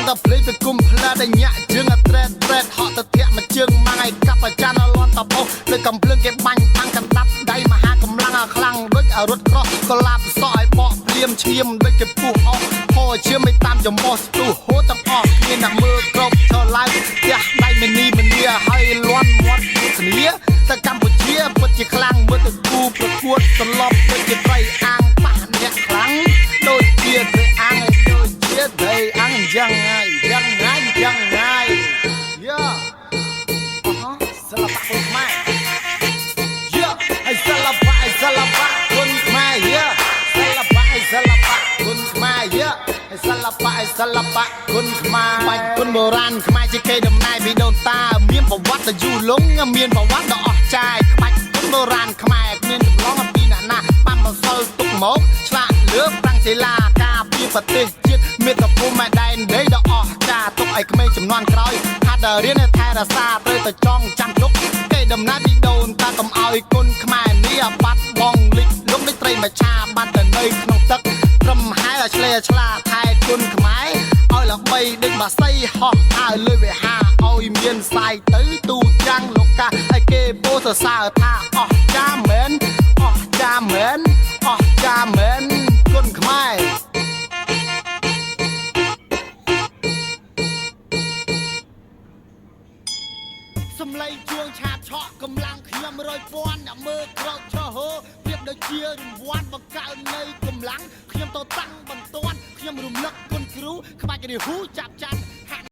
តែភ្លេចទៅគុំផ្លែដែលញាក់ជើងអត្រេតត្រេតហក់ទៅធាក់មួយជើងម៉ាំងឲ្យកាប់អាចារ្យលន់តបោសដូចកំភ្លើងគេបាញ់តាំងកណ្ដាប់ដៃមហាកម្លាំងខ្លាំងដូចអរុតក្រោះក៏ឡាបសក់ឲ្យបកភ្លាមឈាមដូចគេពុះអស់ហោឈាមឲ្យតាមចំមោះស្ទុះហូរទាំងអស់គ្នាអ្នកមើលក្របឈរឡើងផ្ទះដៃមនីមនីឲ្យលន់មាត់ស្នីតែកម្ពុជាពិតជាខ្លាំងមើលទៅគូប្រកួតសន្លប់ដូចជាត្រីអាងប៉ះអ្នកខ្លាំងដូចជាត្រីអាងដូចជាត្រីអាងយ៉ាងហើយយ៉ាងហើយយ៉ាងហើយយ៉ាអហសិល្បៈគុនខ្មែរយ៉ាហើយសិល្បៈហើយសិល្បៈគុនខ្មែរយ៉ាសិល្បៈហើយសិល្បៈគុនខ្មែរយ៉ាហើយសិល្បៈហើយសិល្បៈគុនខ្មែរបាច់គុនបុរាណខ្មែរជាគេដំណើរពីដូនតាមានប្រវត្តិដ៏យូរលង់មានប្រវត្តិដ៏អស្ចារ្យក្បាច់គុនបុរាណខ្មែរគ្មានចម្លងអំពីអ្នកណាបានបន្សល់ទុកមកឆ្លាក់លើប្រាំងសិលាការពារប្រទេសជាតិមាតុភូមិដែនដីដ៏អស្ចារ្យទុកឲ្យក្មេងចំនួនក្រោយហាត់រៀនថែរក្សាត្រូវតែចងចាំទុកគេដំណើរពីដូនតាកុំឲ្យគុនខ្មែរនេះបាត់បងលិចលំដូចត្រីមច្ឆាបាត់ទៅនៅក្នុងទឹកត្រឹមហែលឆ្លេឆ្លាថែគុនខ្មែរឲ្យល្បីដូចបាសីហោះហើរលើវិហារឲ្យមានសាយទៅទូទាំងលោកកាឲ្យគេពោលសរសើរថាអស្ចារ្យមែនអស្ចារ្យមែនអស្ចារ្យមែនគុនខ្មែរ សំឡេងជួងឆាបឆក់កម្លាំងខ្ញុំរយពាន់អ្នកមើលក្រោកឈរហូប្រៀបដូចជារង្វាន់បង្កើននៃកម្លាំងខ្ញុំទៅតាំងបន្ទាន់ខ្ញុំរំលឹកគុណគ្រូក្បាច់រាហ៊ូចាប់ចាន់